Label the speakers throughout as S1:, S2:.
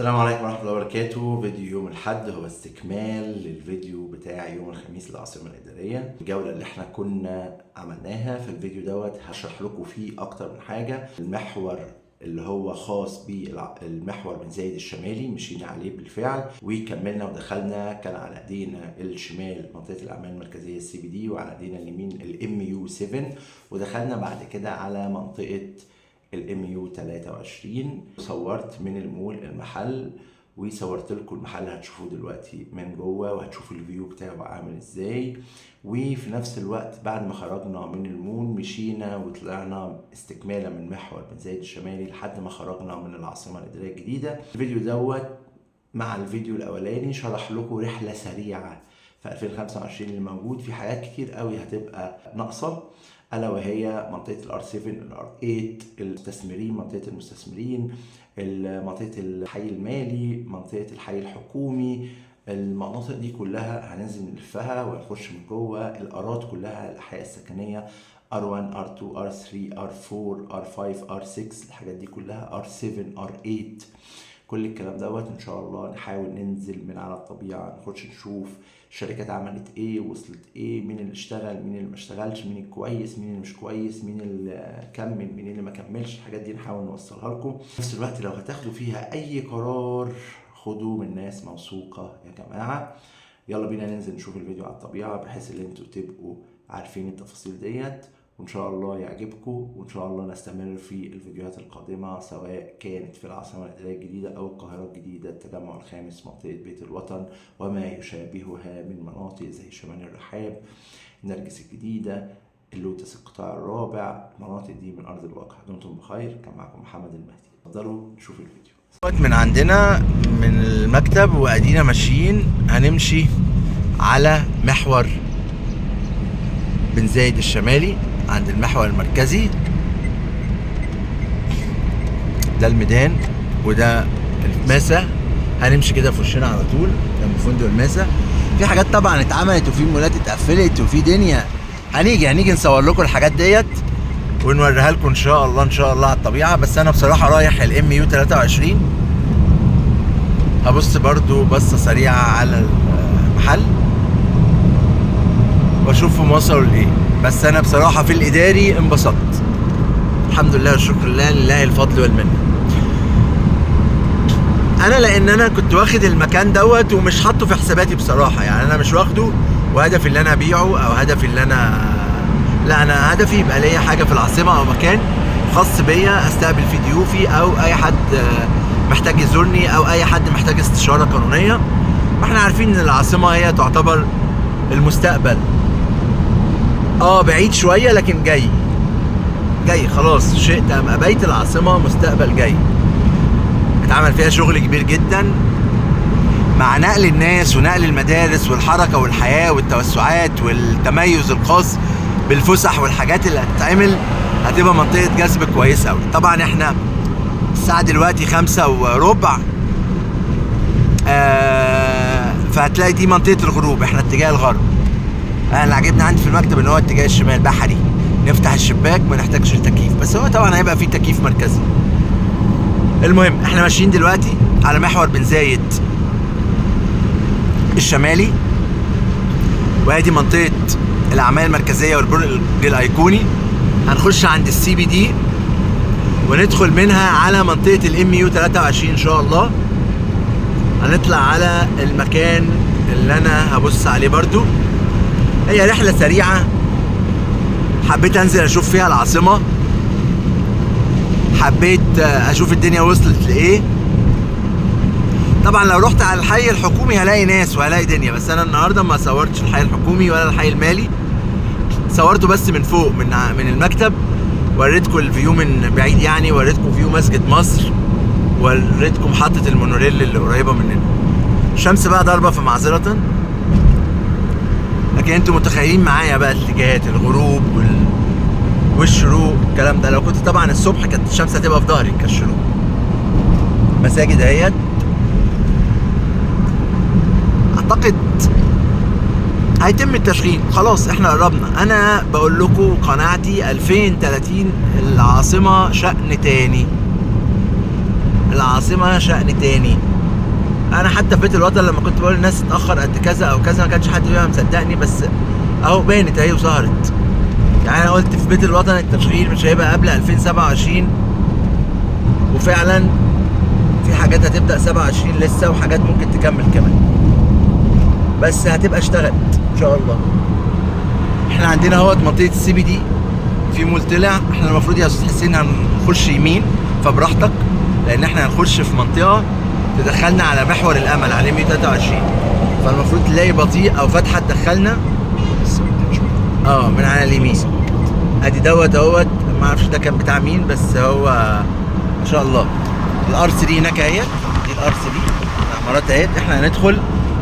S1: السلام عليكم ورحمة الله وبركاته. فيديو يوم الأحد هو استكمال للفيديو بتاع يوم الخميس للعاصمة الإدارية، الجولة اللي احنا كنا عملناها في الفيديو دوت هشرح لكم فيه أكتر من حاجة. المحور اللي هو خاص بالمحور بن زايد الشمالي مشينا عليه بالفعل وكملنا ودخلنا، كان على ايدينا الشمال منطقة الأعمال المركزية ال CBD، وعلى ايدينا اليمين ال MU 7، ودخلنا بعد كده على منطقة ال MU 23. صورت من المول المحل وصورت لكم المحل، هتشوفوه دلوقتي من جوه وهتشوفوا ال view بتاعه عامل ازاي. وفي نفس الوقت بعد ما خرجنا من المول مشينا وطلعنا استكمالا من محور بن زايد الشمالي لحد ما خرجنا من العاصمة الإدارية الجديدة. الفيديو دوت مع الفيديو الأولاني شرح لكم رحلة سريعة في 2025 اللي موجود في حاجات كتير قوي هتبقى ناقصة، الا وهي منطقة ال R 7، ال R 8، المستثمرين، منطقة المستثمرين، منطقة الحي المالي، منطقة الحي الحكومي. المناطق دي كلها هننزل نلفها ونخش من جوه الارات كلها، الاحياء السكنية R1 R2 R3 R4 R5 R6، الحاجات دي كلها، R7 R8، كل الكلام دوت ان شاء الله نحاول ننزل من على الطبيعة، نخش نشوف الشركات عملت ايه، وصلت ايه، مين اللي اشتغل، مين اللي ما اشتغلش، مين الكويس، مين اللي مش كويس، مين اللي كمل، مين اللي ما كملش. الحاجات دي نحاول نوصلها لكم. في نفس الوقت لو هتاخدوا فيها اي قرار خدوه من ناس موثوقة يا جماعة. يلا بينا ننزل نشوف الفيديو على الطبيعة بحيث ان انتوا تبقوا عارفين التفاصيل ديت، وان شاء الله يعجبكم، وان شاء الله نستمر في الفيديوهات القادمة سواء كانت في العاصمة الإدارية الجديدة او القاهرة الجديدة، التجمع الخامس، منطقة بيت الوطن وما يشابهها من مناطق زي شمال الرحاب، النرجس الجديدة، اللوتس، القطاع الرابع، المناطق دي من ارض الواقع. دمتم بخير. كان معكم محمد المهدي، اتفضلوا نشوف الفيديو. من عندنا من المكتب وادينا ماشيين، هنمشي على محور بن زايد الشمالي عند المحور المركزي. ده الميدان وده الماسة، هنمشي كده في وشنا على طول جنب فندق الماسة. في حاجات طبعا اتعملت وفي مولات اتقفلت وفي دنيا، هنيجي نصور لكم الحاجات ديت ونوريها لكم ان شاء الله، ان شاء الله على الطبيعة. بس انا بصراحة رايح ال MU 23، هبص برضو بصة سريعة على المحل واشوفهم وصلوا لايه. بس انا بصراحة في الاداري انبسطت، الحمد لله والشكر لله، لله الفضل والمنة. انا لان انا كنت واخد المكان دوت ومش حاطه في حساباتي بصراحة، يعني انا مش واخده وهدفي اللي انا ابيعه او هدفي اللي انا، لا انا هدفي يبقى ليا حاجة في العاصمة او مكان خاص بيا استقبل فيه ضيوفي او اي حد محتاج يزورني او اي حد محتاج استشارة قانونية. ما احنا عارفين ان العاصمة هي تعتبر المستقبل، بعيد شوية لكن جاي جاي خلاص، شئت ام ابيت العاصمة مستقبل جاي. اتعمل فيها شغل كبير جدا مع نقل الناس ونقل المدارس والحركة والحياة والتوسعات والتميز الخاص بالفسح والحاجات اللي هتتعمل، هتبقى منطقة جذب كويسة أوي. طبعا احنا الساعة دلوقتي 5:15، فهتلاقي دي منطقة الغروب، احنا اتجاه الغرب. انا اللي عجبني عندي في المكتب ان هو اتجاه الشمال بحري، نفتح الشباك ما نحتاجش التكييف، بس هو طبعا هيبقى فيه تكييف مركزي. المهم احنا ماشيين دلوقتي على محور بن زايد الشمالي، وادي منطقة الأعمال المركزية والبرج الأيقوني. هنخش عند ال CBD وندخل منها على منطقة ال MU 23 إن شاء الله. هنطلع على المكان اللي أنا هبص عليه برضو. هي رحلة سريعة حبيت أنزل أشوف فيها العاصمة، حبيت أشوف الدنيا وصلت لإيه. طبعا لو رحت على الحي الحكومي هلاقي ناس وهلاقي دنيا، بس انا النهارده ما صورتش الحي الحكومي ولا الحي المالي، صورته بس من فوق من المكتب، وريتكم ال view من بعيد، يعني وريتكم view مسجد مصر، وريتكم محطة المونوريل اللي قريبة مننا. الشمس بقى ضاربة في معذرة، لكن انتوا متخيلين معايا بقى الاتجاهات، الغروب والشروق الكلام ده. لو كنت طبعا الصبح كانت الشمس هتبقى في ظهري كالشروق. مساجد اهيت، اعتقد هيتم التشغيل خلاص، احنا قربنا. انا بقول لكم قناعتي 2030 العاصمة شأن تاني، العاصمة شأن تاني. انا حتى في بيت الوطن لما كنت بقول للناس اتاخر قد كذا او كذا ما كانش حد بيبقى مصدقني، بس اهو بانت اهي وظهرت. يعني انا قلت في بيت الوطن التشغيل مش هيبقى قبل 2027، وفعلا في حاجات هتبدا 27 لسه، وحاجات ممكن تكمل كمان، بس هتبقى اشتغلت ان شاء الله. احنا عندنا اهوت منطقة ال CBD، في مول طلع. احنا المفروض يا استاذ حسين هنخش يمين، فبراحتك، لان احنا هنخش في منطقة تدخلنا على محور الامل على 123، فالمفروض تلاقي بطيء او فتحه تدخلنا من على اليمين. ادي دوت اهوت، ما اعرفش ده كان بتاع مين، بس هو ما شاء الله. ال R 3 هناك اهيت، دي ال R 3 العمارات اهيت. احنا هندخل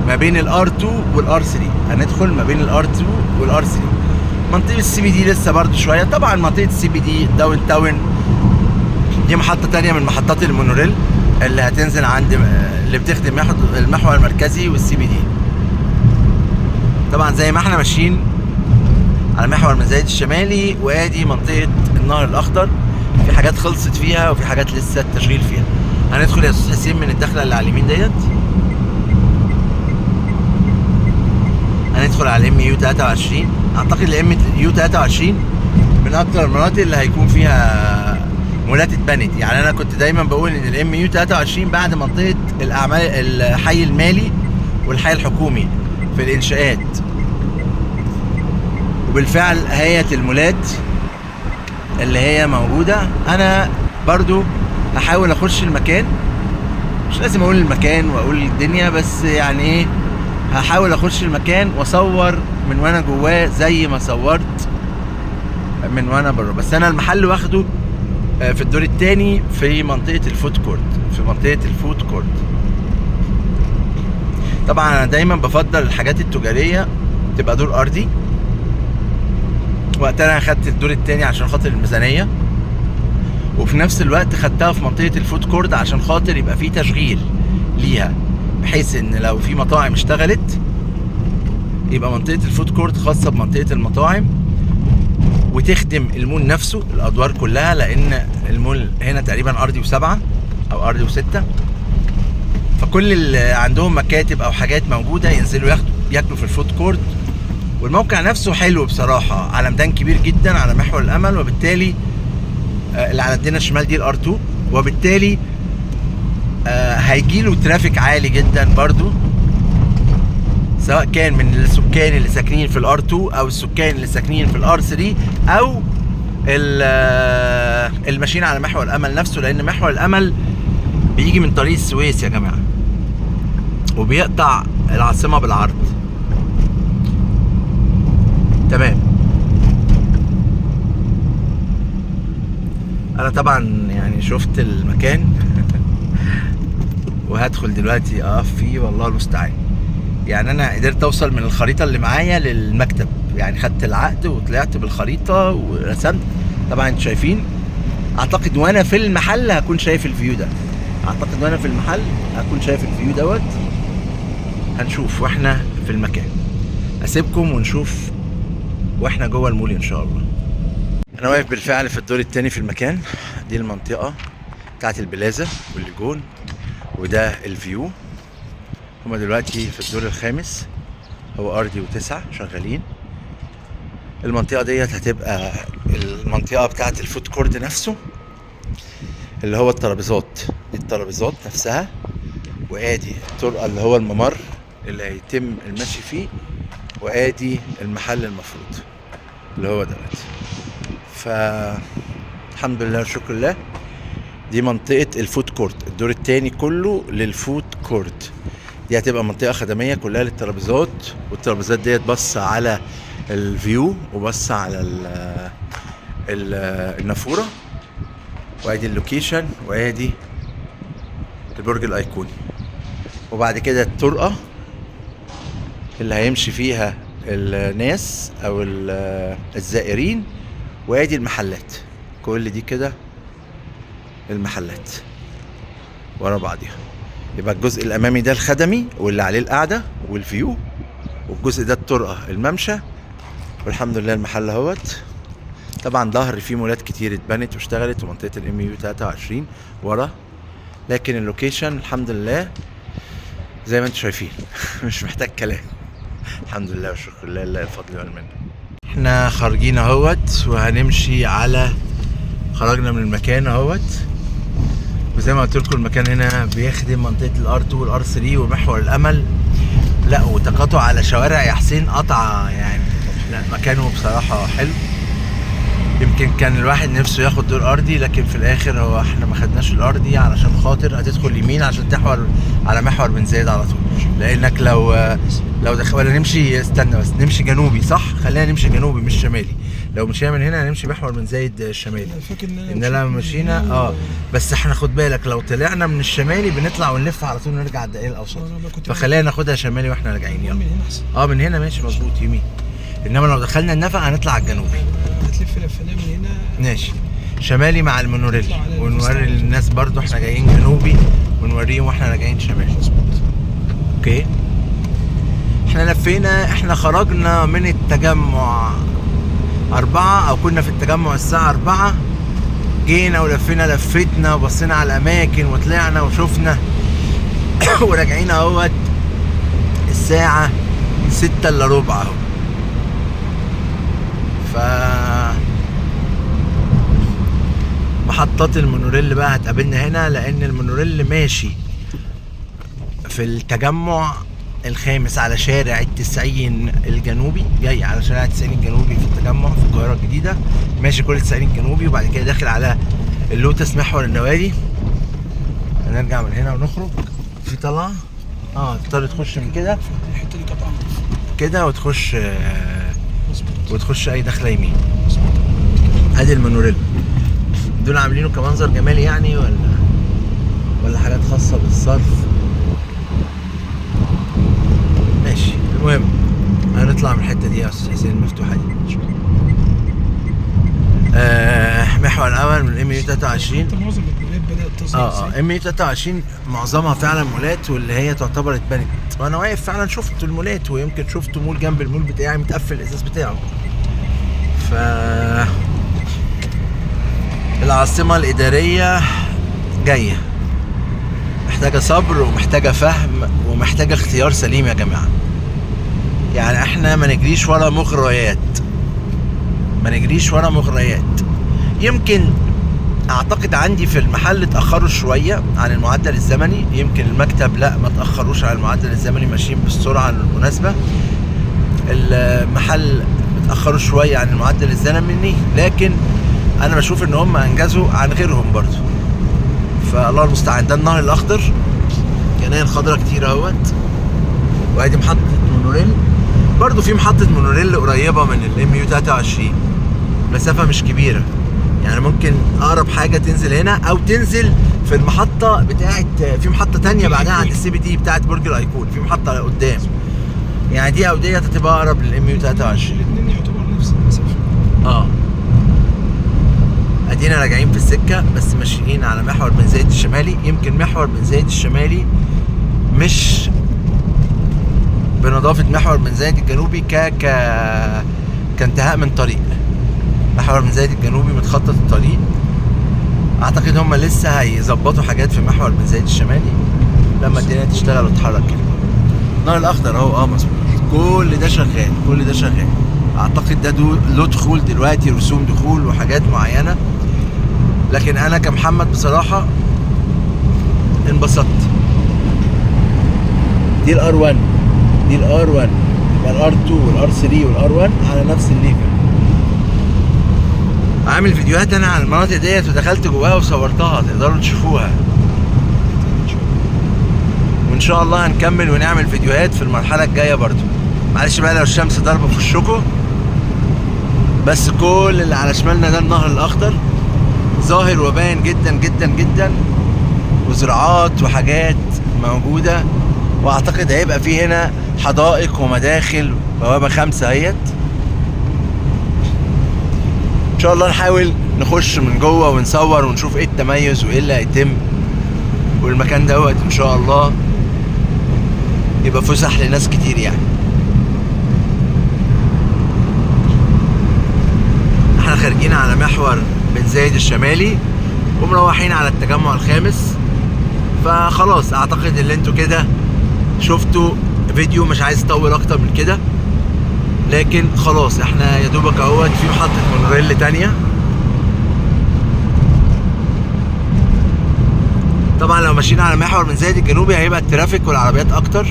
S1: ما بين ال R 2 وال R 3، هندخل ما بين ال R 2 وال R 3. منطقة ال CBD لسه برضو شوية. طبعا منطقة ال CBD downtown دي محطة تانية من محطات المونوريل اللي هتنزل عند اللي بتخدم المحور المركزي وال CBD. طبعا زي ما احنا ماشيين على محور المزايد الشمالي، وادي منطقة النهر الاخضر، في حاجات خلصت فيها وفي حاجات لسه التشغيل فيها. هندخل يا استاذ حسين من الدخلة اللي على اليمين ديت، هندخل على ال MU 23. اعتقد ال MU 23 من اكتر المناطق اللي هيكون فيها مولات اتبنت. يعني انا كنت دايما بقول ان ال MU 23 بعد منطقة الاعمال الحي المالي والحي الحكومي في الانشاءات، وبالفعل هيئة المولات اللي هي موجودة. انا برضو هحاول اخش المكان، مش لازم اقول المكان واقول الدنيا، بس يعني ايه، هحاول اخش المكان واصور من وانا جواه زي ما صورت من وانا بره. بس انا المحل واخده في الدور الثاني في منطقة ال food court، في منطقة ال food court. طبعا انا دايما بفضل الحاجات التجارية تبقى دور ارضي. وقت انا اخدت الدور الثاني عشان خاطر الميزانية، وفي نفس الوقت خدتها في منطقة ال food court عشان خاطر يبقى في تشغيل ليها، بحيث ان لو في مطاعم اشتغلت يبقى منطقة ال food court خاصة بمنطقة المطاعم، وتخدم المول نفسه الادوار كلها، لان المول هنا تقريبا ارضي وسبعة او ارضي وستة، فكل اللي عندهم مكاتب او حاجات موجودة ينزلوا ياكلوا في ال food court. والموقع نفسه حلو بصراحة، على ميدان كبير جدا على محور الامل، وبالتالي اللي على ايدينا الشمال دي ال R 2، وبالتالي هيجيله traffic عالي جدا برضو، سواء كان من السكان اللي ساكنين في ال R 2 او السكان اللي ساكنين في ال R 3 او الماشيين على محور الامل نفسه، لان محور الامل بيجي من طريق السويس يا جماعة وبيقطع العاصمة بالعرض. تمام. انا طبعا يعني شفت المكان وهدخل دلوقتي اقف فيه والله المستعان. يعني انا قدرت اوصل من الخريطة اللي معايا للمكتب، يعني خدت العقد وطلعت بالخريطة ورسمت. طبعا انتوا شايفين، اعتقد وانا في المحل هكون شايف ال view ده، اعتقد وانا في المحل هكون شايف ال view دوت. هنشوف واحنا في المكان. اسيبكم ونشوف واحنا جوه المول ان شاء الله. انا واقف بالفعل في الدور الثاني في المكان. دي المنطقة بتاعت البلازا وال lagoon، وده ال view. هما دلوقتي في الدور الخامس، هو ارضي وتسعة شغالين. المنطقة ديت هتبقى المنطقة بتاعت ال food court نفسه، اللي هو الترابيزات، دي الترابيزات نفسها، وادي الطرقه اللي هو الممر اللي هيتم المشي فيه، وادي المحل المفروض اللي هو دوت. ف الحمد لله والشكر لله. دي منطقة ال food court، الدور التاني كله لل food court. دي هتبقى منطقة خدمية كلها للترابيزات، والترابيزات ديت بص على ال view وبص على النافورة، وادي ال location، وادي البرج الايقوني، وبعد كده الطرقة اللي هيمشي فيها الناس او الزائرين، وادي المحلات. كل دي كده المحلات ورا بعضيها. يبقى الجزء الامامي ده الخدمي واللي عليه القعدة وال view، والجزء ده الطرقه الممشى. والحمد لله المحل اهوت. طبعا ظهر فيه مولات كتير اتبنت واشتغلت، ومنطقة ال MU 23 ورا، لكن ال location الحمد لله زي ما انتم شايفين مش محتاج كلام. الحمد لله والشكر لله، لله الفضل والمنة. احنا خارجين اهوت وهنمشي على، خرجنا من المكان اهوت، وزي ما قلت لكم المكان هنا بيخدم منطقة ال R 2 وال R 3 ومحور الامل، لا وتقاطع على شوارع يا حسين قطع يعني. لا مكانه بصراحة حلو. يمكن كان الواحد نفسه ياخد دور ارضي، لكن في الاخر هو احنا ما خدناش الارضي علشان خاطر هتدخل يمين عشان تحور على محور بن زايد على طول، لانك لو دخل ولا نمشي، استنى بس نمشي جنوبي صح؟ خلينا نمشي جنوبي مش شمالي. لو مشينا من هنا هنمشي محور بن زايد الشمالي. ان لما مشينا بس احنا خد بالك لو طلعنا من الشمالي بنطلع ونلف على طول ونرجع الدائري الاوسط، فخلينا ناخدها شمالي واحنا راجعين. يلا من هنا ماشي مظبوط يمين، انما لو دخلنا النفق هنطلع على الجنوبي.
S2: هتلف لفه من هنا
S1: ماشي شمالي مع المونوريل، ونوري للناس برضو احنا جايين جنوبي ونوريهم واحنا راجعين شمالي. okay احنا لفينا، احنا خرجنا من التجمع 4 او كنا في التجمع الساعة 4، جينا ولفينا لفتنا وبصينا على الاماكن وطلعنا وشفنا وراجعين اهوت الساعة 5:45 اهو. ف محطات المونوريل بقى هتقابلنا هنا، لان المونوريل ماشي في التجمع الخامس على شارع 90 الجنوبي، جاي على شارع 90 الجنوبي في التجمع في القاهرة الجديدة، ماشي كل 90 الجنوبي وبعد كده داخل على اللوتس محور النوادي. هنرجع من هنا ونخرج في طلعة، تضطر تخش من كده
S2: الحتة دي كانت انضف
S1: كده وتخش وتخش اي دخله يمين. ادي المونوريل. دول عاملينه كمنظر جمالي يعني ولا حاجات خاصة بالصرف؟ ماشي المهم هنطلع من الحتة دي يا استاذ حسين المفتوحة دي. محور الاول من MU 23.
S2: معظم المولات بدات تظهر.
S1: MU 23 معظمها فعلا مولات، واللي هي تعتبر اتبنت، وانا واقف فعلا شفت المولات، ويمكن شفت مول جنب المول بتاعي متقفل الازاز بتاعه. ف العاصمة الادارية جاية، محتاجه صبر ومحتاجة فهم ومحتاجة اختيار سليم يا جماعة. يعني احنا ما نجريش ورا مغريات، ما نجريش ورا مغريات. يمكن اعتقد عندي في المحل اتاخروا شوية عن المعدل الزمني، يمكن المكتب لا ما تاخروش عن المعدل الزمني، ماشيين بالسرعة المناسبة. المحل اتاخروا شوية عن المعدل الزمني، لكن انا بشوف ان هم انجزوا عن غيرهم برضو، فالله المستعان. ده النهر الاخضر، جناين خضراء كتير اهوت، وادي محطة مونوريل. برضو في محطة مونوريل قريبه من ال MU 23، مسافة مش كبيرة، يعني ممكن اقرب حاجة تنزل هنا او تنزل في المحطة بتاعه، في محطة تانية بعدها عند ال CBD بتاعه برج الايقون، في محطة قدام، يعني دي او دي هتبقى اقرب لل MU 23.
S2: الاثنين يعتبر نفس المسافة.
S1: ادينا راجعين في السكة، بس ماشيين على محور بن زايد الشمالي. يمكن محور بن زايد الشمالي مش بنظافه محور بن زايد الجنوبي ك كانتهاء من طريق. محور بن زايد الجنوبي متخطط الطريق، اعتقد هم لسه هيظبطوا حاجات في محور بن زايد الشمالي لما الدنيا تشتغل وتتحرك كده. النهر الاخضر اهو، مظبوط، كل ده شغال، كل ده شغال. اعتقد ده له دخول دلوقتي، رسوم دخول وحاجات معينة، لكن انا كمحمد بصراحة انبسطت. دي ال R 1، دي ال R 1، يبقى ال R 2 وال R 3 وال R 1 على نفس ال level. عامل فيديوهات انا على المناطق ديت ودخلت جواها وصورتها، تقدروا تشوفوها. وان شاء الله هنكمل ونعمل فيديوهات في المرحلة الجاية برضو. معلش بقى لو الشمس ضاربه في وشكم، بس كل اللي على شمالنا ده النهر الاخضر، ظاهر وباين جدا جدا جدا، وزراعات وحاجات موجودة، واعتقد هيبقى فيه هنا حدائق ومداخل. بوابه 5 اهيت. ان شاء الله نحاول نخش من جوه ونصور ونشوف ايه التميز وايه اللي هيتم، والمكان دوت ان شاء الله يبقى فسح لناس كتير. يعني احنا خارجين على محور بن زايد الشمالي ومروحين على التجمع الخامس، فخلاص اعتقد ان انتوا كده شفتوا فيديو، مش عايز اطول اكتر من كده، لكن خلاص احنا يا دوبك اهوت في محطة مونوريل تانية. طبعا لو ماشيين على محور بن زايد الجنوبي هيبقى ال traffic والعربيات اكتر،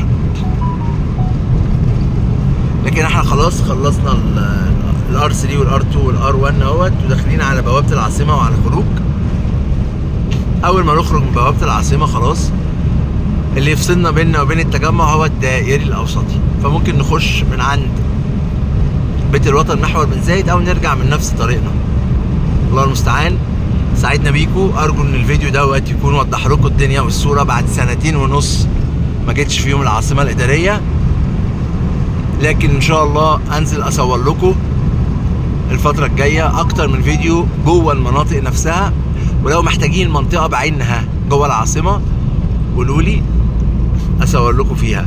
S1: لكن احنا خلاص خلصنا ال R 3 وال R 2 وال R 1 اهوت، وداخلين على بوابة العاصمة وعلى الخروج. اول ما نخرج من بوابة العاصمة خلاص اللي يفصلنا بيننا وبين التجمع هو الدائري الاوسطي، فممكن نخش من عند بيت الوطن محور بن زايد او نرجع من نفس طريقنا. الله المستعان. سعدنا بيكو، ارجو ان الفيديو دوت يكون وضح لكم الدنيا والصورة بعد 2.5 سنين ما جيتش فيهم العاصمة الادارية، لكن ان شاء الله انزل اصور لكم الفترة الجاية اكتر من فيديو جوه المناطق نفسها، ولو محتاجين منطقة بعينها جوه العاصمة قولوا لي اصور لكم فيها،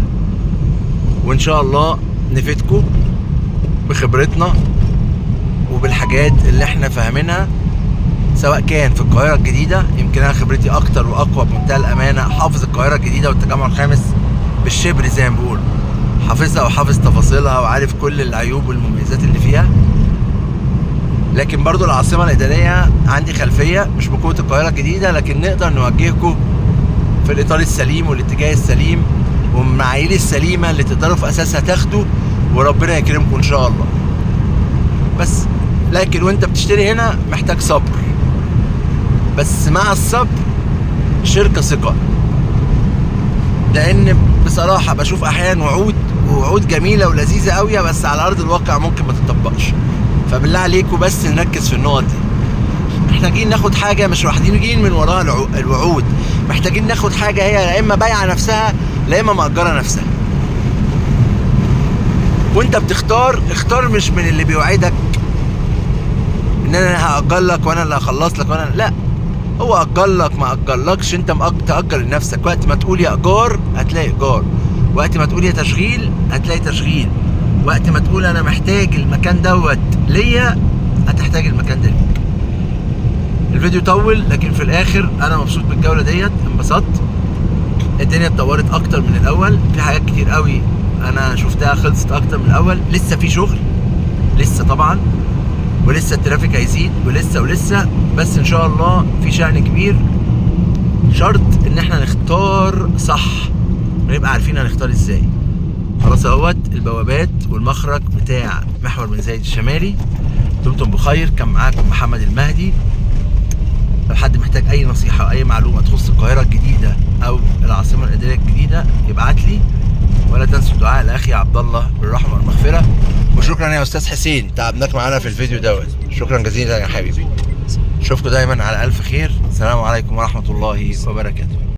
S1: وان شاء الله نفيدكم بخبرتنا وبالحاجات اللي احنا فاهمينها، سواء كان في القاهرة الجديدة. يمكن انا خبرتي اكتر واقوى بمنتهى الامانة، حافظ القاهرة الجديدة والتجمع الخامس بالشبر زي ما بيقولوا، حافظها وحافظ تفاصيلها وعارف كل العيوب والمميزات اللي فيها. لكن برضو العاصمة الإدارية عندي خلفية مش بقوة القاهرة الجديدة، لكن نقدر نوجهكم في الإطار السليم والاتجاه السليم والمعايير السليمة اللي تقدروا في أساسها تاخدوا، وربنا يكرمكم إن شاء الله. بس لكن وانت بتشتري هنا محتاج صبر، بس مع الصبر شركة ثقة، لأن بصراحة بشوف أحيانا وعود ووعود جميلة ولذيذة قوي، بس على أرض الواقع ممكن ما تطبقش. فبالله عليكم بس نركز في النقط دي. محتاجين ناخد حاجة مش واحدين من وراها الوعود، محتاجين ناخد حاجة هي لا إما بايعة نفسها لا إما مأجرة نفسها. وانت بتختار اختار مش من اللي بيوعدك ان انا هأجر لك وانا اللي هخلص لك وانا، لا، هو اجر لك ما اجرلكش، انت تأجر لنفسك. وقت ما تقول يا ايجار هتلاقي ايجار، وقت ما تقول يا تشغيل هتلاقي تشغيل، وقت ما تقول انا محتاج المكان دوت ليا هتحتاج المكان ده ليك. الفيديو طول، لكن في الاخر انا مبسوط بالجولة ديت، انبسطت. الدنيا اتطورت اكتر من الاول، في حاجات كتير قوي انا شفتها خلصت اكتر من الاول. لسه في شغل لسه طبعا، ولسه ال traffic هيزيد، ولسه ولسه، بس ان شاء الله في شأن كبير. شرط ان احنا نختار صح ونبقى عارفين هنختار ازاي. خلاص اهوت البوابات والمخرج بتاع محور بن زايد الشمالي. دمتم بخير. كان معاكم محمد المهدي. لو حد محتاج اي نصيحة او اي معلومة تخص القاهرة الجديدة او العاصمة الإدارية الجديدة يبعت لي، ولا تنسوا الدعاء لاخي عبد الله بالرحمة والمغفرة. وشكرا يا استاذ حسين، تعبناك معانا في الفيديو دوت. شكرا جزيلا يا حبيبي. اشوفكم دايما على الف خير. السلام عليكم ورحمة الله وبركاته.